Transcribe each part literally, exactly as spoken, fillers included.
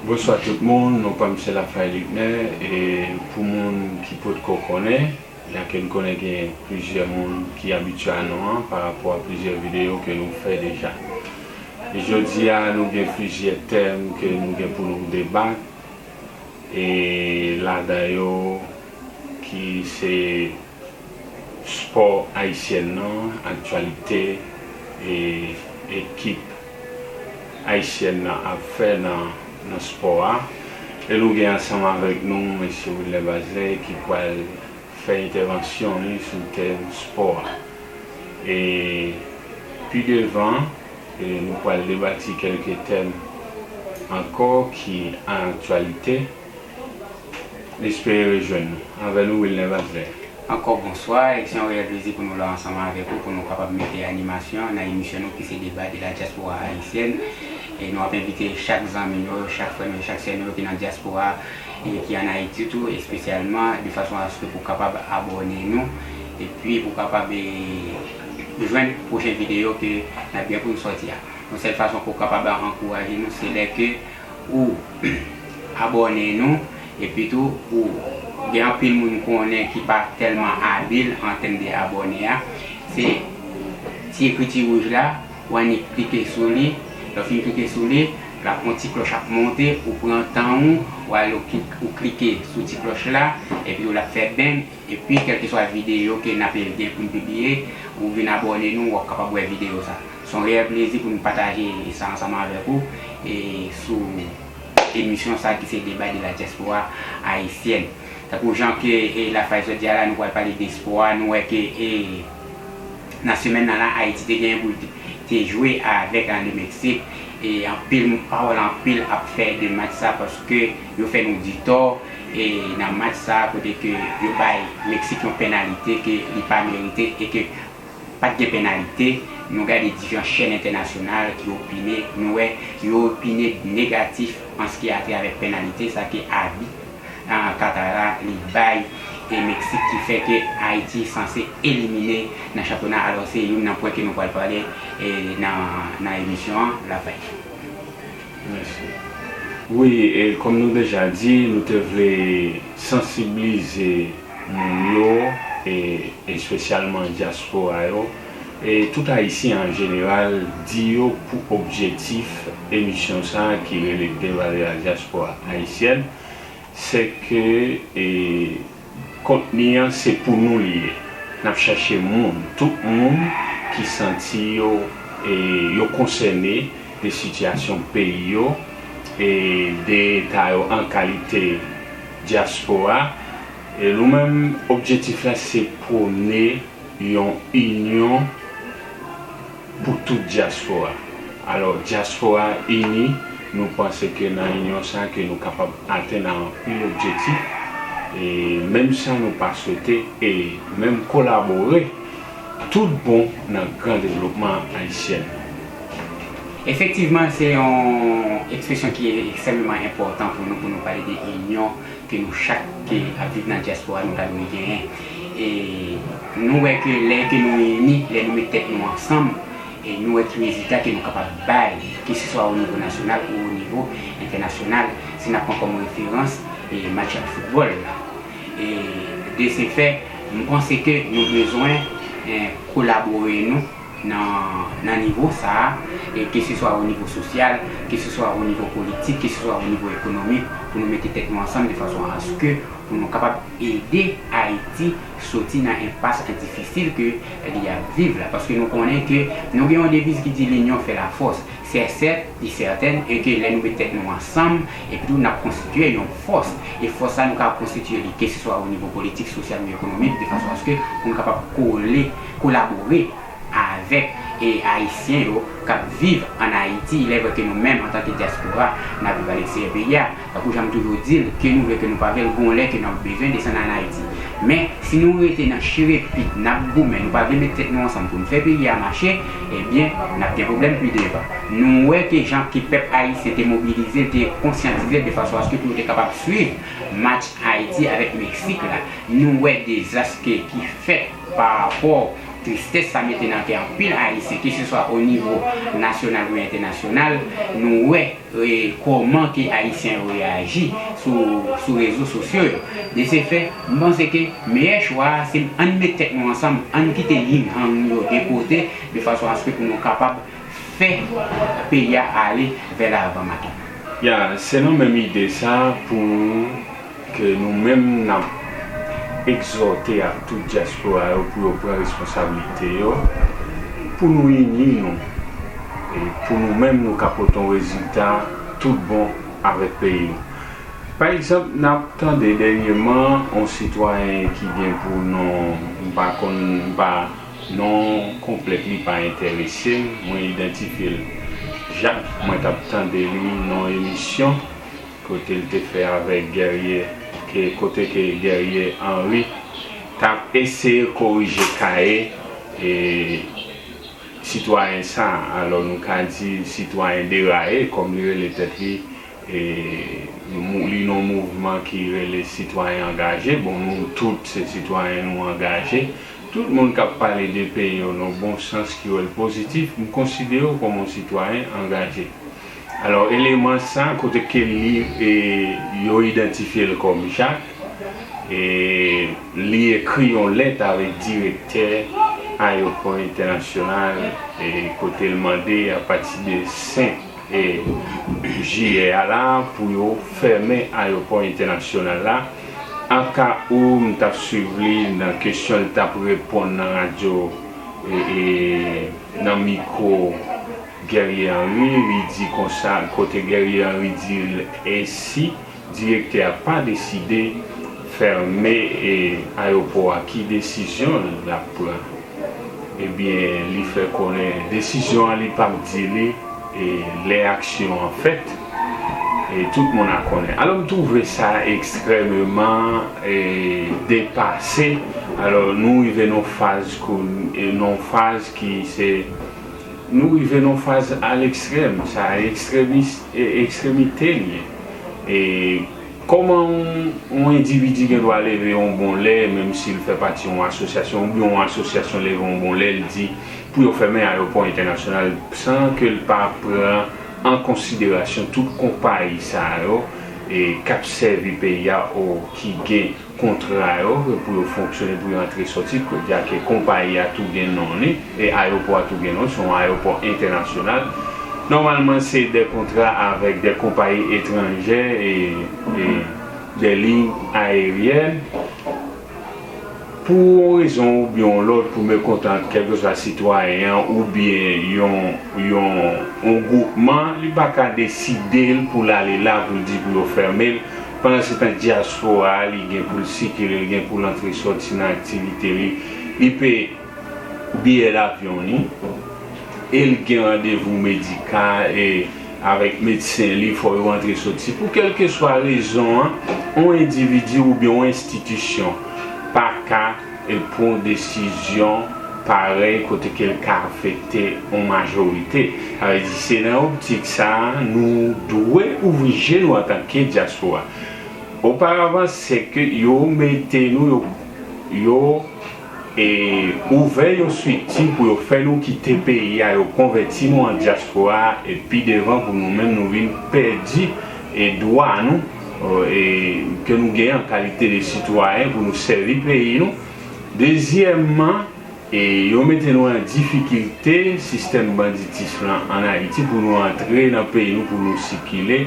Bonswa tout moun, non pa m se Lafay Likner, e pou moun ki potko konnen, byenke n konnen gen plizyè moun ki abitye a non an pa rapò a plizyè videyo ke nou fè deja. E jodi a, nou gen plizyè tèm ke nou gen pou nou debat, e ladan yo ki se spò ayisyèn nan, aktyalite e ekip ayisyèn nan ap fè nan, nan spò a. E nou gen ansanm avèk nou mesye Wilner Bazelais ki pral fè entèvansyon li sou tèm spò a. E pi devan, e nou pral debati kèlke tèm ankò ki an aktyalite. M espere rejwenn nou. Avè nou, Wilner Bazelais. Ankò bonswa, e se yon reyèl plezi pou nou la ansanm avèk ou, pou nou kapab mete animasyon nan emisyon nou ki se Débat de la diaspora haïtienne. E nou ap envite chak zanmi nou yo, chak frè nou yo, chak sè nou yo ki nan dyaspora, e ki ann Ayiti tou, espesyalman, de fason aske pou kapab abòne nou, epi pou kapab, e, jwenn pwochen videyo ke n ap gen pou n sòti a. Yon sèl fason pou w kapab ankouraje nou, se lè ke ou abòne nou, epi tou, ou gen anpil moun konnen ki pa tèlman abil an tèm de abòne a, se ti ekriti wouj la, ou annik klike sou li, lè w fin klike sou li, l ap yon ti klòch ap monte, ou pran tan ou, ou al ou klik, ou klike sou ti klòch la, epi l ap fè beng, epi kèlkeswa videyo ke n ap gen pou n pibliye, ou vin abòne nou, w ap kapab wè videyo sa. Se yon reyèl plezi pou n pataje sa ansanm avèk ou, e sou emisyon sa ki se Débat de la diaspora haïtienne. Tankou jan ke, e, Lafay sot di a la, nou pral pale de spò a, nou wè ke, e, nan semèn nan la, Ayiti te genyen pou l te, te jwe avèk, a, le Mexique, e anpil pawòl anpil ap fè de match sa, paske yo fè nou di tò, e nan match sa, kote ke yo bay Mexique yon penalite ke li pa merite, e ke pa t gen penalite. Nou gade diferan chèn entènasyonal ki opine, nou wè yo opine negatif an ce qui a trait avèk penalite sa ke abit, a, Qatar la li bay, e, Meksik, ki fè ke Ayiti sanse elimine nan chanpyona. Alò, se youn nan pwen ke nou pral pale, e, nan, nan emisyon an, Lafay. Mèsi. Wi, e kòm nou deja di, nou te vle sansiblize moun yo, e espesyalman dyaspora yo, e tout Ayisyen an jeneral, di yo pou objektif emisyon sa a ki rele Débat de la diaspora haïtienne, se ke, e, kontni an se pou nou li ye. N ap chache moun, tout moun ki santi yo, e, yo konsène de sitiyasyon peyi yo, e, de eta yo an kalite dyaspora. E nou menm, objektif la se pwone yon inyon pou tout dyaspora. Alò, dyaspora ini, nou panse ke nan inyon sa ke nou kapab atenn anpil objektif, e menm san nou pa swete, e menm kolabore tout bon nan gran devlopman ayisyèn. Efektivman, se yon ekspresyon ki ekstrèmeman enpòtan pou nou, pou nou pale de inyon ke nou chak ke ap viv nan dyaspora nou ta dwe genyen. E nou wè ke lè ke nou ini, lè nou met tèt nou ansanm, e nou wè ki rezilta ke nou kapab bay, keseswa o nivo nasyonal ou o nivo entènasyonal, si n ap pran kòm referans, e match foutbòl la. E de se fè, m panse ke nou bezwen, e, kolabore nou nan, nan nivo sa a, e keseswa o nivo sosyal, keseswa o nivo politik, keseswa o nivo ekonomik, pou nou mete tèt nou ansanm de fason aske pou nou kapab ede Ayiti soti nan enpas difisil ke li ap viv la. Paske nou konnen ke nou gen yon deviz ki di l'union fait la force. Se sèt, li sètèn, e ke lè nou met tèt nou ansanm, epi tou n ap konstitye yon fòs. E fòs sa nou ka konstitye li, keseswa o nivo politik, sosyal ou ekonomik, de fason aske pou nou kapab kole, kolabore avèk, e, Ayisyen yo k ap viv ann Ayiti, lè vre ke nou menm, antanke dyaspora, n ap viv aleksteryè peyi a. Tankou jan m toujou di l, ke nou vle, ke nou pa vle l, gon lè ke n ap bezwen desann ann Ayiti. Men, si nou rete nan chire pit, n ap goumen, nou pa vle met tèt nou ansanm pou n fè peyi a mache, ebyen, n ap gen pwoblèm pi devan. Nou wè ke jan ke pèp ayisyen te mobilize, te konsyantize de fason aske pou yo te kapab swiv match Ayiti avèk Meksik la. Nou wè dezas ke, ki fèt pa rapò Tristès sa mete nan kè anpil Ayisyen, keseswa o nivo nasyonal oubyen entènasyonal, nou wè e, kòman ke Ayisyen yo reyaji sou, sou rezo sosyo yo. De se fè, m panse ke meyè chwa a, se ann met tèt nou ansanm, ann kite yin yang yo de kote, de fason aske pou nou kapab fè peyi a ale vè lavan maten. Ya, se nan menm ide sa pou ke nou menm n ap egzòte ak tout dyaspora yo pou yo pran responsablite yo, pou nou ini nou, e pou nou menm nou ka pote yon rezilta tout bon avèk peyi nou. Pa egzanp, n ap tande dènyèman yon sitwayen ki gen pou non, m pa konn, m pa, non konplèt li pa enterese m, mwen idantifye l Jak, mwen t ap tande li nan emisyon kote l te fè avèk Guerrier, ke kote ke Guerrier Henry t ap eseye korije kaye e sitwayen sa, alò nou ka di sitwayen deraye kòm li rele tèt li, e mou- li nan mouvman ki rele sitwayen angaje. Bon, nou tout se sitwayen, nou angaje. Tout moun k ap pale de peyi yo nan bon sans ki wè l pozitif, m konsidere w kòm yon sitwayen angaje. Alò, eleman sa, kote ke li, e, yo idantifye l kòm Jak, e, li ekri yon lèt avèk direktè ayewopò entènasyonal, e, kote l mande apati de senk e, jiyè a la pou yo fèmen ayewopò entènasyonal la. Aka ou m t ap swiv li nan kesyon l t ap reponn nan radyo, e, e, nan mikwo Guerrier Henry, li di konsa, kote Guerrier Henry di l, e si direktè a pa deside fèmen, e, ayewopò a, ki desizyon l ap pran? Ebyen, li fè konnen desizyon an, li p ap di li, e, lè aksyon an fèt, e tout moun a konnen. Alò, m twouve sa ekstrèmeman, e, depase. Alò, nou rive nan faz, kou- e, nan faz ki se, nou rive nan faz a lekstrèm, sa ekstrèmis, e, ekstremite li ye. E kòman yon, yon endividi gen dwa leve yon bon lè, menm si l fè pati yon asosyasyon, oubyen yon asosyasyon leve yon bon lè, l di pou yo fèmen ayewopò entènasyonal, san ke l pa pran an konsiderasyon tout konpayi sa yo, e, k ap sèvi peyi a, o, ki gen kontra yo, pou yo fonksyone, pou yo antre sòti, kote ke konpayi a tou gen non li, e ayewopò a tou gen non, se yon ayewopò entènasyonal. Nòmalman, se de kontra avèk de konpayi etranjè e, e de liy ayeryèn. Pou yon rezon oubyen yon lòt, pou mekontant kèlkeswa sitwayen an oubyen yon, yon, yon gwoupman, li pa ka deside l pou l ale la, pou l di pou yo fèmen l. Pandansetan, dyaspora a, li gen pou l sikile, li gen pou l antre sòti nan aktivite li, li peye biyè davyon li, e l gen randevou medikal, e avèk medsen li, fò yo antre soti. Pou kèlkeswa rezon an, yon endividi oubyen yon enstitisyon pa ka, e, pran yon desizyon parèy kote ke l ka afekte yon majorite. Sa vle di, se nan optik sa a, nou dwe ouvri je nou antanke dyaspora. Oparavan, se ke yo mete nou, yo, yo, e, ouvè yon estrikti pou yo fè nou kite peyi a, yo konvèti nou an dyaspora, e pi devan pou nou menm nou vin pèdi, e, dwa nou, e, ke nou genyen an kalite de sitwayen pou nou sèvi peyi nou. Dezyèmman, e yo mete nou an difikilte, sistèm banditis lan ann Ayiti, pou nou antre nan peyi nou, pou nou sikile.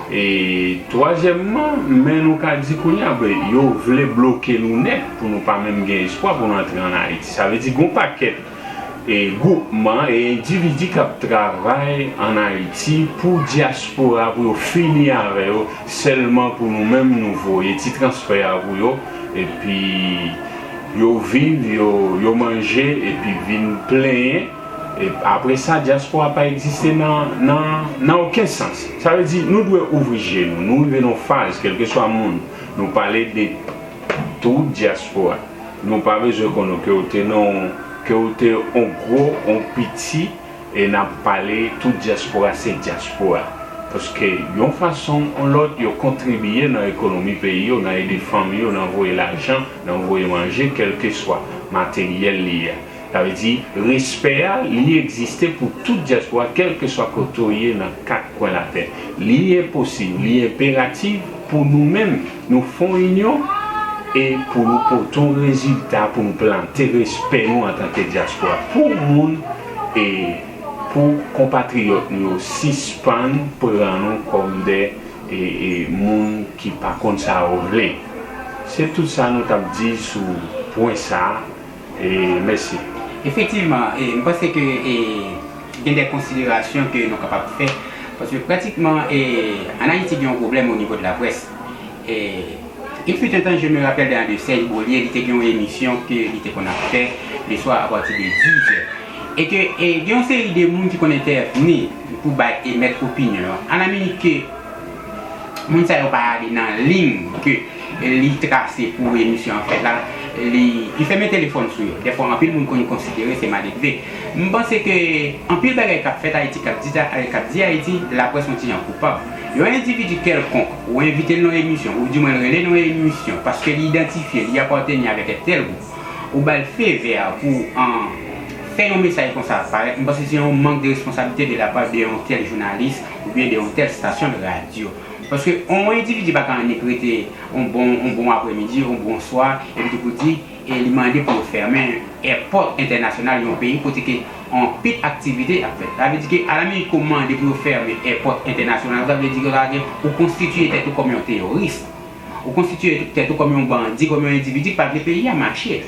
E twazyèmman, men nou ka di kounye a, ben, yo vle bloke nou nèt pou nou pa menm gen espwa pou nou antre ann Ayiti. Sa vle di, gon pakèt, e, gwoupman e endividi k ap travay ann Ayiti pou dyaspora, pou yo fini avè yo, sèlman pou nou menm nou voye ti transfè a pou yo, epi yo viv, yo, yo manje, epi vin plenyen. E apre sa, dyaspora pa egziste nan, nan, nan okenn sans. Sa vle di, nou dwe ouvri je nou. Nou rive nan yon faz, kèlkeswa moun, nou pale de tout dyaspora. Nou pa bezwen konnen ke w te nan, ke w te yon gwo, yon piti, e n ap pale tout dyaspora se dyaspora. Paske yon fason ou lòt, yo kontribiye nan ekonomi peyi yo, nan ede fanmi yo, nan voye lajan, nan voye manje, kèlkeswa materyèl li ye a. Sa vle di, respè a, li egziste pou tout dyaspora, kèlkeswa kote w ye nan kat kwen latè. Li enposib, li enperatif pou nou menm, nou fè yon inyon e pou nou pote yon rezilta, pou nou plante respè nou antanke dyaspora. Pou moun e pou konpatriyòt nou yo sispann pran nou kòm de e, e, moun ki pa konn sa yo vle. Se tout sa nou t ap di sou pwen sa a. E, mèsi. Efektivman, e, m panse ke e, gen de konsiderasyon ke nou kapab fè. Paske pratikman, e, ann Ayiti gen yon pwoblèm o nivo de laprès. E, il fut un temps, je me rappelle de, de Serge Beaulier, li te gen yon emisyon ke li te konn ap fè le soir à partir de dix heures. E ke e, gen yon seri de moun ki konn entèvni pou bay, emèt opinyon yo. An Amerik, ke moun sa yo pa ale nan liy ke li trase pou emisyon an fèt la, li, li fèmen telefòn sou yo. Dèfwa, anpil moun konn konsidere se maledve. M panse ke anpil bagay k ap fèt Ayiti, k ap di, k ap di Ayiti, laprès yon ti jan koupab. Yon endividi kèlkonk, ou envite l nan yon emisyon, ou di mwen l rele nan yon emisyon, paske li idantifye, li apateni avèk entèl gwoup, ou ba l fevè pou an, fè yon mesaj konsa parèt, m panse se yon mank de responsablite de la part de yon tèl jounalis oubyen de yon tèl stasyon de radyo. Paske yon endividi pa ka annik rete yon bon, yon bon aprèmidi, yon bon swa, epi tou pou di, e li mande pou yo fèmen èpòt entènasyonal yon peyi kote ke anpil aktivite ap fèt. Sa vle di ke alaminik ou mande pou yo fèmen èpòt entènasyonal, sa vle di ke ou konstitiye tèt ou kòm yon teyoris. Ou konstitiye tèt ou kòm yon bandi, kòm yon endividi ki pa vle peyi a mache.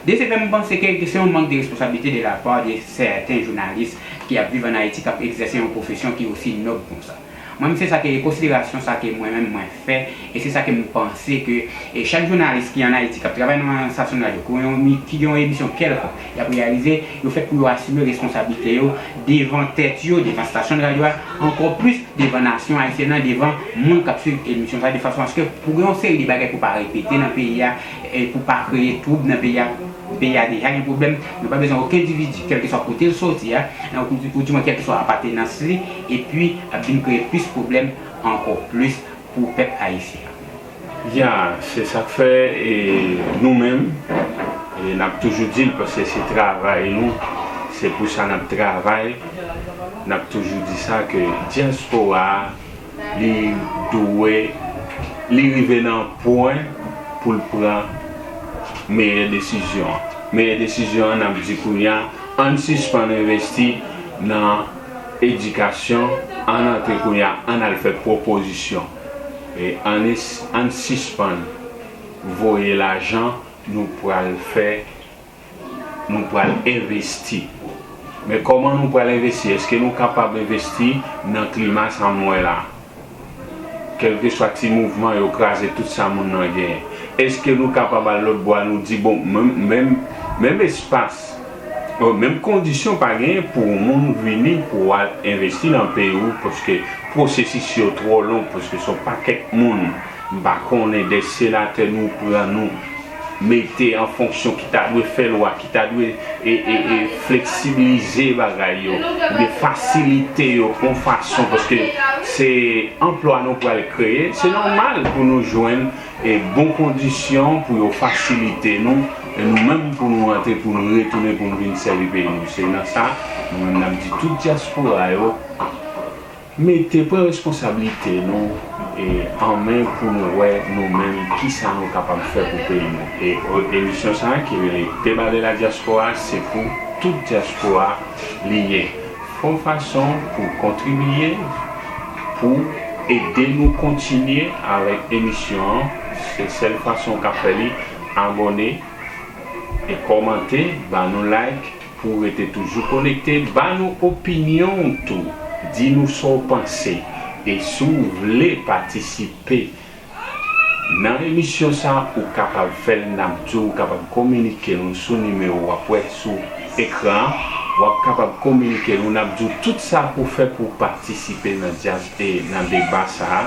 De ce fait, m panse ke se yon mank de responsablite de la part de sèten jounalis ki ap viv ann Ayiti, k ap egzèse yon pwofesyon ki osi nòb konsa. Mwen, se sa ke konsiderasyon sa ke mwen menm mwen fè, e se sa ke m panse ke e chak jounalis ki ann Ayiti, k ap travay nan stasyon radyo, ki gen yon, ki gen yon emisyon kèlkonk, y ap reyalize, yo fèt pou yo asime responsablite yo devan tèt yo, devan stasyon radyo a, ankò plis devan nasyon ayisyèn nan, devan moun k ap swiv emisyon sa, de fason aske pou gen yon seri de bagay pou pa repete nan peyi a, e pou pa kreye twoub nan peyi a. Peyi a deja gen pwoblèm, nou pa bezwen okenn endividi, kèlkeswa kote l soti a, ou, ou di mwen kèlkeswa apatenans li, epi ap vin kreye plis pwoblèm ankò plis pou pèp ayisyen an. Ya, se sa k fè e, nou menm, e, n ap toujou di l, paske se travay nou, se pou sa n ap travay, n ap toujou di sa ke dyaspora a, li dwe, li rive nan pwen pou l pran meyè desizyon an. Meyè desizyon an, n ap di kounye a, ann sispann envesti nan edikasyon, ann antre kounye a, ann al fè pwopozisyon. E ann, ann sispann voye lajan nou pral fè, nou pral envesti. Men kòman nou pral envesti? Èske nou kapab envesti nan klima sa m wè la? Kèlkeswa ti mouvman yo kraze tout sa moun nan genyen. Èske nou kapab al lòt bò a, nou di, bon, menm, menm, menm espas, menm kondisyon pa genyen pou yon moun vini pou w al envesti nan peyi w, paske pwosesis yo twò long, paske se yon pakèt moun, m pa konnen, de senatè nou pran nou mete an fonksyon ki ta dwe fè lwa, ki ta dwe e, e, e fleksibilize bagay yo, oubyen fasilite yo yon fason, paske se anplwa nou pral kreye, se nòmal pou nou jwenn e bon kondisyon pou yo fasilite nou, e nou menm pou nou rantre, pou nou retounen, pou nou vin sèvi peyi nou. Se nan sa, nou menm n ap di tout dyaspora yo, mete, pran responsablite nou e, an men pou nou wè nou menm kisa nou kapab fè pou peyi nou. E o, emisyon sa a ki rele Débat de la Diaspora, se pou tout dyaspora li ye. Fè yon fason pou kontribye, pou ede nou kontinye avèk emisyon an. Se sèl fason w ka fè li, abòne e kòmante, ba nou like, pou w rete toujou konekte, ba nou opinyon w tou. Di nou sa w panse. E si w vle patisipe nan emisyon sa, ou kapab fè l, n ap di w, ou kapab kominike nou sou nimewo w ap wè sou ekran an. W ap kapab kominike nou, n ap di w tout sa pou w fè pou w patisipe nan dyas, e nan deba sa a,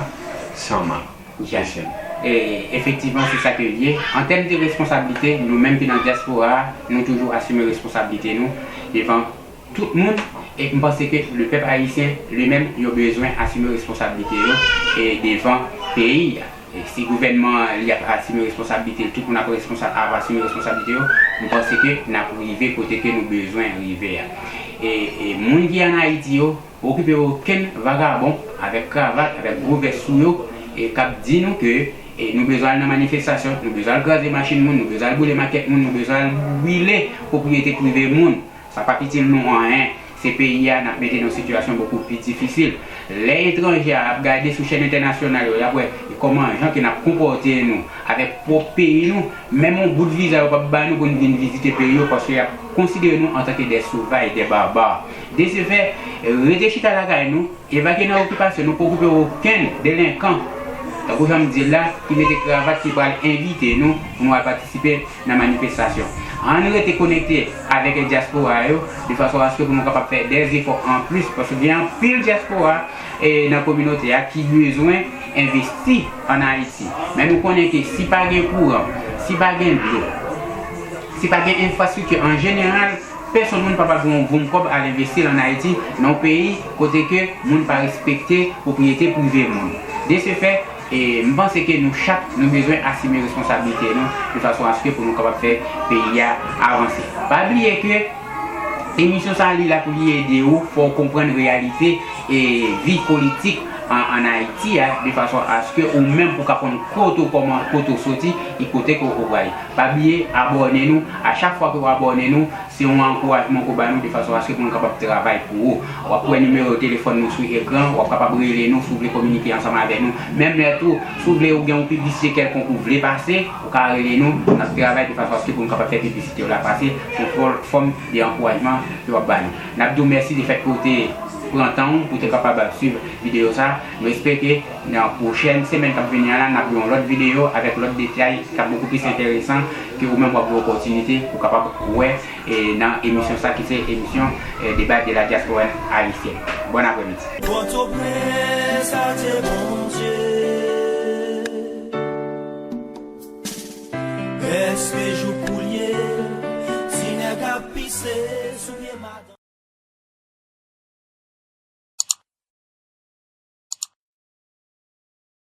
Sanma. Yes. E, efektivman, se sa ke l ye. An tèm de responsablite, nou menm ki nan dyaspora a, nou toujou asime responsablite nou devan tout moun. E m panse ke le pèp ayisyen, li menm, yo bezwen asime responsablite yo e devan peyi a. Si gouvènman an, li ap asime responsablite l, tout moun ap responsab, ap asime responsablite yo, m panse ke n ap rive kote ke nou bezwen rive a. E, e moun ki ann Ayiti yo, pa okipe okenn vagabon avèk kravat, avèk gwo vès sou yo, e k ap di nou ke, e, nou bezwen al nan manifestasyon, nou bezwen al kraze machin moun, nou bezwen al boule makèt moun, nou bezwen al brile pwopriyete prive moun. Sa p ap itil nou anyen. Se peyi a n ap mete nan sitiyasyon bokou pi difisil. Lè etranje a ap gade sou chèn entènasyonal yo, y ap wè kòman jan ke n ap konpòte nou avèk pwòp peyi nou, menm yon bout viza yo p ap ba nou pou n vin vizite peyi yo, paske y ap konsidere nou antanke des sauvages, des barbares. De ce fait, rete chita lakay nou, evakye nan okipasyon nou, pa okipe okenn delenkan, tankou jan m di l la, ki mete kravat, ki pral envite nou pou nou al patisipe nan manifestasyon. Ann rete konekte avèk dyaspora yo, de fason aske pou nou kapab fè dè efò anplis, paske gen anpil dyaspora, e, nan kominote a ki bezwen envesti ann Ayiti. Men nou konnen ke si pa gen kouran, si pa gen dlo, si pa gen enfrastrikti an jeneral, pèsonn moun pa pral pran yon voum kòb al envesti l ann Ayiti, nan yon peyi kote ke moun pa respekte pwopriyete prive moun. De ce fait, e, m panse ke nou chak, nou bezwen asime responsablite nou, de fason aske pou nou kapab fè peyi a avanse. Pa bliye ke emisyon sa a, li la pou li ede ou, fè w konprann reyalite e vi politik an, ann Ayiti a, de fason aske ou menm pou ka konn kote w kòman, kote w soti, e kote ke w prale. Pa bliye abòne nou. A chak fwa ke w abòne nou, se yon ankourajman ke w ba nou, de fason aske pou nou kapab travay pou ou. W ap wè nimewo telefòn nou sou ekran, w ap kapab rele nou si w vle kominike ansanm avèk nou. Menm lè tou, si w vle ou gen yon piblisite kèlkonk ou vle pase, ou ka rele nou, n ap travay de fason aske pou nou kapab fè piblisite w la pase, se yon fò-, fòm de ankourajman ke w ap ba nou. N ap di w mèsi de fèt ke w te pran tan w pou w te kapab ap swiv videyo sa. Nou espere ke nan pwochèn semèn k ap vini an la, n ap gen yon lòt videyo avèk lòt detay k ap bokou plis enteresan ke ou menm w ap gen opòtinite pou w kapab wè, e, nan emisyon sa ki se emisyon, e, Débat de la diaspora haïtienne. Bon aprèmidi. Pòtoprens, adye Bondye. Èske jou koulye, ti nèg ap pise sou